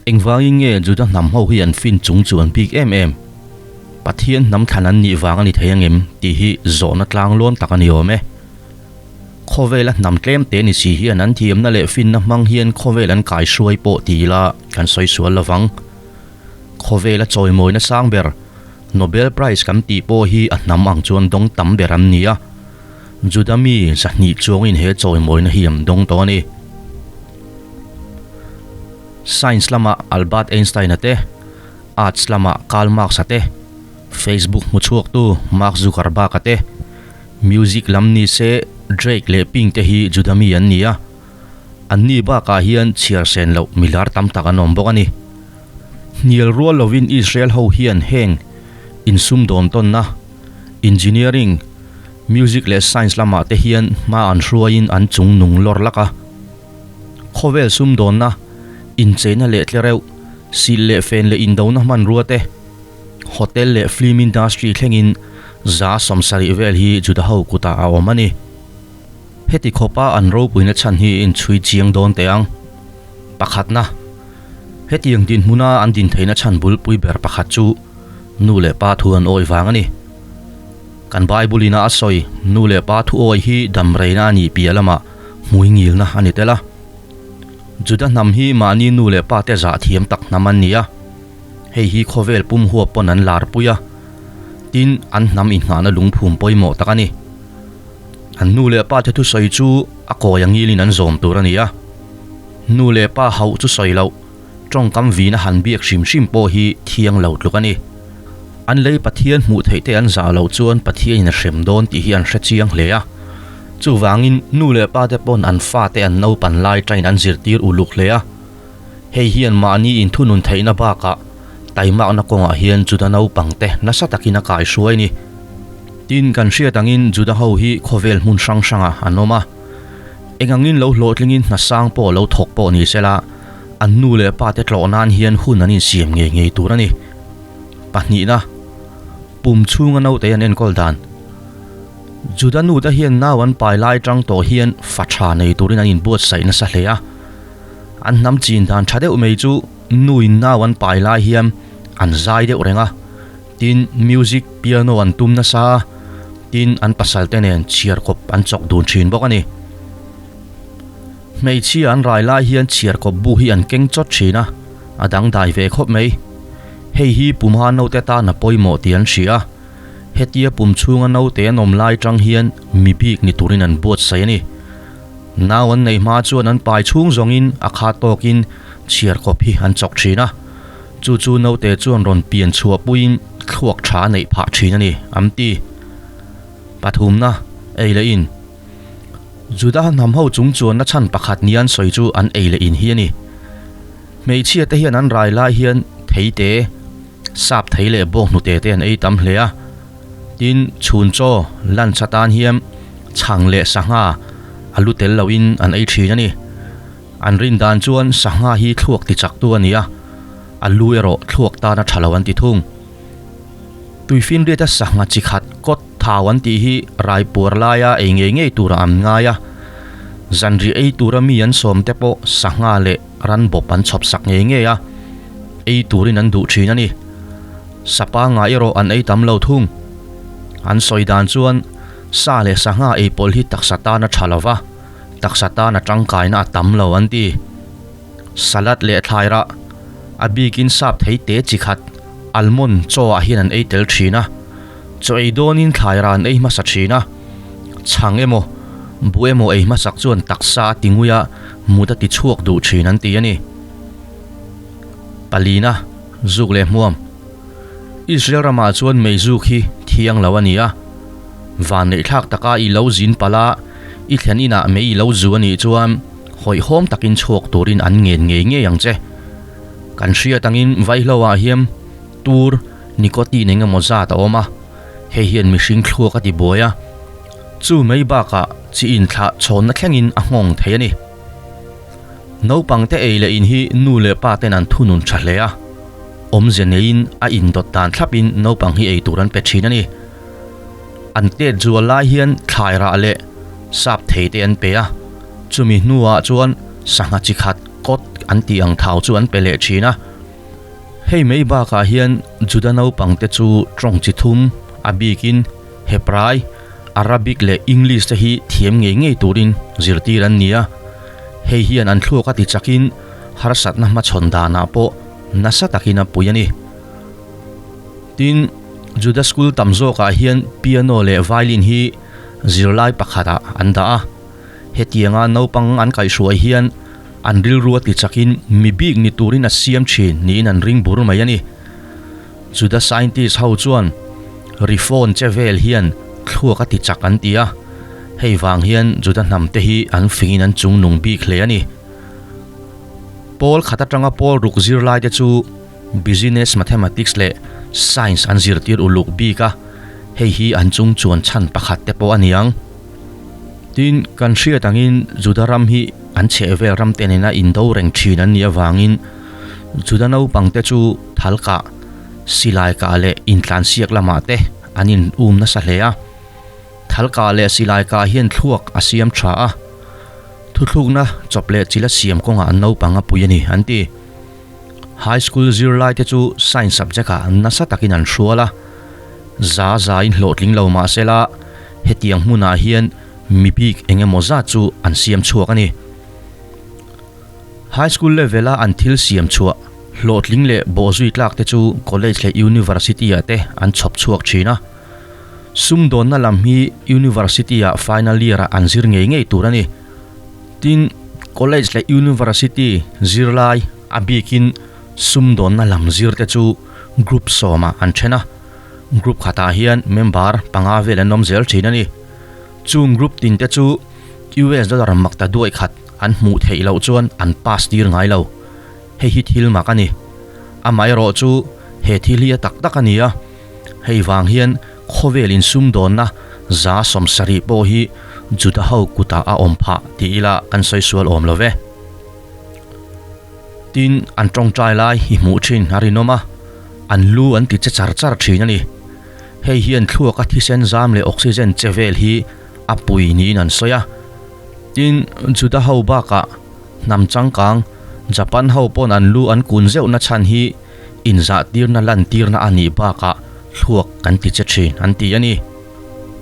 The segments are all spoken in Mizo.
Engvangin nge Juda hnam ho hi an fin chung chuan bik em em? Pathian hnam thlan an nih vang a ni thei angem tih hi zawhna tlang lawn tak a ni awm e. Khawvela hnam tlem te ni si hian an thiamna leh finna hmang hian khawvel an kai hruai pawh ti ila kan sawi sual lovang. Khawvela chawimawina sang ber Nobel Prize kan tih pawh hi a hnam ang chuan dawng tam ber an ni a. Juda mi 200 chuangin he chawimawina hi an dawng tawh a ni. Science lama Albert Einstein-a te, Arts lama Karl Marx-a te, Facebook hmuchhuaktu Mark Zuckerberg-a te, Music lam ni se Drake leh Pink te hi Juda mi an ni a. Anni bakah hian chhiar sen loh milar tam tak an awm bawk a ni. Hnial rual lovin Israel ho hian heng insumdawn tawnna, engineering, music leh science lamah te hian hma an hruaiin an chung nung lawr lak a. Khawvel sumdawnna, incheina leh tlereuh, sil leh fen leh indona hmanrua te, hotel leh film industry thlengin 70% vel hi Juda ho kutah a awm a ni. Heti khawpa an ropuina chhan hi inchhui chiang dawn teh ang. Pakhatna, hetiang dinhmuna an din theihna chhan bulpui ber pakhat chu nu leh pa thu an awi vang a ni. Kan Bible ina a sawi nu leh pa thu awi hi damreina a nih piah lamah hmui ngilna a ni tel a. Juda hnam hi mahni nu leh pa te zah thiam tak hnam an ni a. Hei hi khawvel pum huap pawn an lar pui a. Tin, an hnam inngahna lungphum pawimawh tak a ni. An nu leh pa te thusawi chu a kawi angilin an zawm tur a ni a. Nu leh pa hauh chu sawi loh, tawngkam vina han biak hrim hrim pawh hi thiang lo tluk a ni. An lei Pathian hmuh theih te an zah loh chuan Pathianin a hrem dawn tih hi an hre chiang hle a. Chuvangin nu leh pa te pawn an fate an naupan lai tain an zirtir uluk hle a. Hei hian mahni inthunun theihna bakah taimakna kawngah hian Juda naupang te nasa takin a kaihruai a ni. Tin, kan hriat angin Juda ho hi khawvel hmun hrang hrangah an awm a. Engangin lo hlawhtlingin hna sang pawh lo thawk pawh ni sela, an nu leh pa te tlawh nan hian hun an insiam ngei ngei tur a ni. Pahnihna, pum chhunga naute an enkawl dan. Juda nute hian nau an pai lai tang tawh hian fa tha nei turin an inbuatsaih nasa hle a. An hnam chin dan tha deuh mai chu nuin nau an pai lai hian an zai deuh reng a. Tin, music, piano an tum nasa a, tin an pasal te nen chhiarkawp an chawk dun thin bawk a ni. Hmeichhia an rai lai hian chhiarkawp bu hi an keng chawt thin a, a dangdai ve khawp mai. Hei hi pumha naute tan a pawimawh tih an hria a, hetia pum chhunga naute an awm lai tang hian mi bik ni turin an buatsaih a ni. Nau an neih hma chuan an pai chhung zawngin a khat tawkin chhiarkawp hi an chawk thin a. Chu chu naute chuan rawn pian chhuah puiin thluak tha a neih phah thin a ni, an ti. Pathumna, ei leh in. Juda hnam ho chung chuanna chhan pakhat nia an sawi chu an ei leh in hi a ni. Hmeichhia te hian an rai lai hian thei te, sap thei leh bawk hnute te an ei tam hle a. Tin, chhun chaw, lunch atan hian chhang leh sangha a lu tel loin an ei thin a ni. An rin dan chuan sangha hi thluak ti chak tu a ni a, a lu erawh thluak tan a tha lo an ti thung. Tuifinriata sangha chi khat kawt thau an tih hi raipuar laia ei ngei ngei turah an ngai a, zanriah ei tura mi an sawm te pawh sangha leh ran bawp an chhawp sak ngei ngei a, ei turin an duh thin a ni. Sapa nga erawh an ei tam lo thung. An sawi dan chuan sa leh sangha ei pawlh hi taksa tan a tha lo va. Taksa tan a tangkaina a tam lo an ti. Salad leh thlai rah, a bikin sap thei te chi khat, almond chaw ah hian an ei tel thin a. Chaw ei dawnin thlai rah an ei hmasa thin a. Chhang emaw, buh emaw ei hmasak chuan taksa a ti ngui a, mut a ti chhuak duh thin an ti a ni. Palina, zuk leh hmuam. Israel ramah chuan meizuk hi thiang lo a ni a. Vanneihthlak taka i lo zin palh a, i thlen inah mei i lo zu a nih chuan hawihhawm takin chhuak turin an ngen ngei ngei ang che. Kan hriat angin vaihlo ah hian tur nicotine eng emaw zat a awm a, hei hian mihring thluak a ti buai a, chu mai bakah chi inthlah chhawnna thlengin a nghawng thei a ni. Naupang te ei leh in hi nu leh pa ten an thunun tha hle a, awmze neiin a indawt dan thlapin naupang hi ei tur an pe thin a ni. An tet zual lai hian thlai rah leh sap thei te an pe a, chumi hnuah chuan sangha chi khat kawt an tih ang thau chu an pe leh thin a. Hei mai bakah hian Juda naupangte chu tawng chi thum, a bikin Hebrai, Arabic leh English te hi thiam ngei ngei turin zirtir an ni a. Hei hian an thluak a ti chakin harsatna hmachhawn danah pawh nasa takin a pui a ni. Tin, Juda school tam zawkah hian piano leh violin hi zirlai pakhatah an dah a. Hetianga naupang an kaihhruai hian an rilru a ti chakin mi bik ni turin a siam thin niin an ring bur mai a ni. Juda scientist ho chuan ri phone che vel hian thluak a ti chak an ti a, hei vang hian Juda hnam te hi an fingin an chungnung bik hle a ni. Pawl khat atanga pawl ruk zirlai te chu Business Mathematics leh Science an zirtir uluk bik a, hei hi an chung chuan chhan pakhat te pawh a ni ang. Tin, kan hriat angin Juda ram hi an chhehvel ram te nena indo reng thin an nih avangin Juda naupang te chu thal kah, silai kah leh intlansiak lamah te an in um nasa hle a. Thal kah leh silai kah hian thluak a siam tha a, thuthlukna chawp leh chila siam kawngah an naupang a pui a ni, an ti. High school zirlai te chu science subject ah nasa takin an hrual a, za za in hlawhtling lo mah sela hetiang hmunah hian mi bik eng emaw zat chu an siam chhuak a ni. High school level a an thil siam chhuah hlawhtling leh bawhzui tlak te chu college leh university ah te an chhawp chhuak thin a. Sumdawnna lam hi university ah final year ah an zir ngei ngei tur a ni. Tin, college leh university zirlai a bikin sumdawnna lam zirte chu group sawmah an then a, group khatah hian member panga vel an awm zel thin a ni. Chung group tinte chu US dollar makta duai khat an hmuh theih loh chuan an pass tir ngai lo. Hei hi thil mak a ni. Amaherawh chu he thil hi a tak tak a ni a, hei vang hian Khawvel insumdawnna 70% pawh hi Juda ho kutah a awm phah ti ila kan sawi sual awm lo ve. Tin, an tawngtai lai hi hmuh thin a rinawm a, an lu an ti che char char thin a ni. Hei hian thluaka thisen zam leh oxygen che vel hi a pui niin an sawi a. Tin, Juda ho bakah hnam changkang Japan ho pawn an lu an kun zeuhna chhan hi Inzahtirna lantirna a nih bakah thluak kan ti che thin an ti a ni.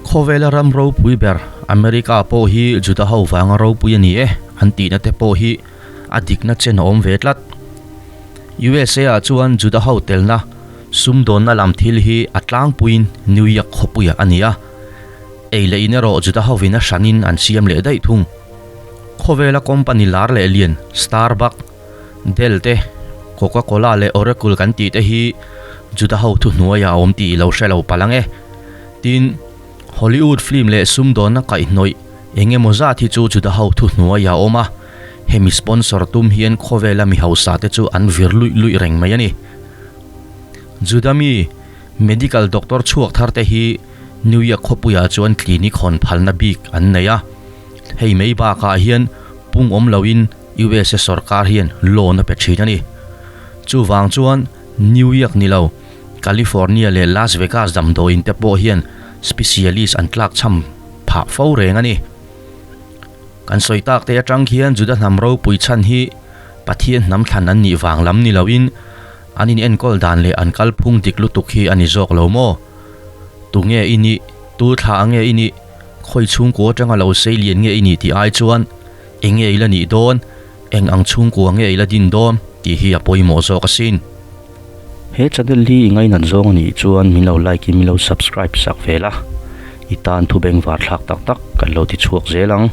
Khawvela ram ropui ber America pawh hi Juda ho vanga ropui a ni e an tihna te pawh hi a dikna chen a awm ve tlat. USA ah chuan Juda ho telna sumdawnna lam thil hi a tlangpuiin New York khawpuiah a ni a. Ei leh in erawh Juda hovin a hranin an siam leh daih thung. Khawvela company lar leh lian Starbucks, Dell te, Coca Cola leh Oracle kan tih te hi Juda ho thuhnuaiah a awm tih i lo hre lo palh ang e. Tin, Hollywood film leh sumdawnna kaihhnawih eng emaw zat hi chu Juda ho thuhnuaiah a awm a, hemi sponsor tum hian khawvela mi hausa te chu an vir luih luih reng mai a ni. Juda mi medical doctor chhuak thar te hi New York khawpuiah chuan clinic hawn phalna bik an nei a, hei mai bakah hian pung awm loin USA sorkar hian loan a pe thin a ni. Chuvang chuan New York ni lo, California leh Las Vegas damdawiin te pawh hian specialist an tlakchham phah fo reng a ni. Kan sawi tak te atang khian Juda hnam ropui chhan hi Pathian hnam thlan an nih vang lam ni loin an inenkawl dan leh an kalphung dik lutuk hi a ni zawk lo maw? Tunge i nih? Tu thla nge i nih? Khawi chhungkua atanga lo sei lian nge i nih tih ai chuan Eng nge i la nih dawn? Eng ang chhungkua nge i la din dawn? tih hi a pawimawh zawk asin. He channel hi i ngainat zawng a nih chuan min lo like in min lo subscribe sak ve la, i tan thu bengvar thlak tak tak kan lo ti chhuak zel ang.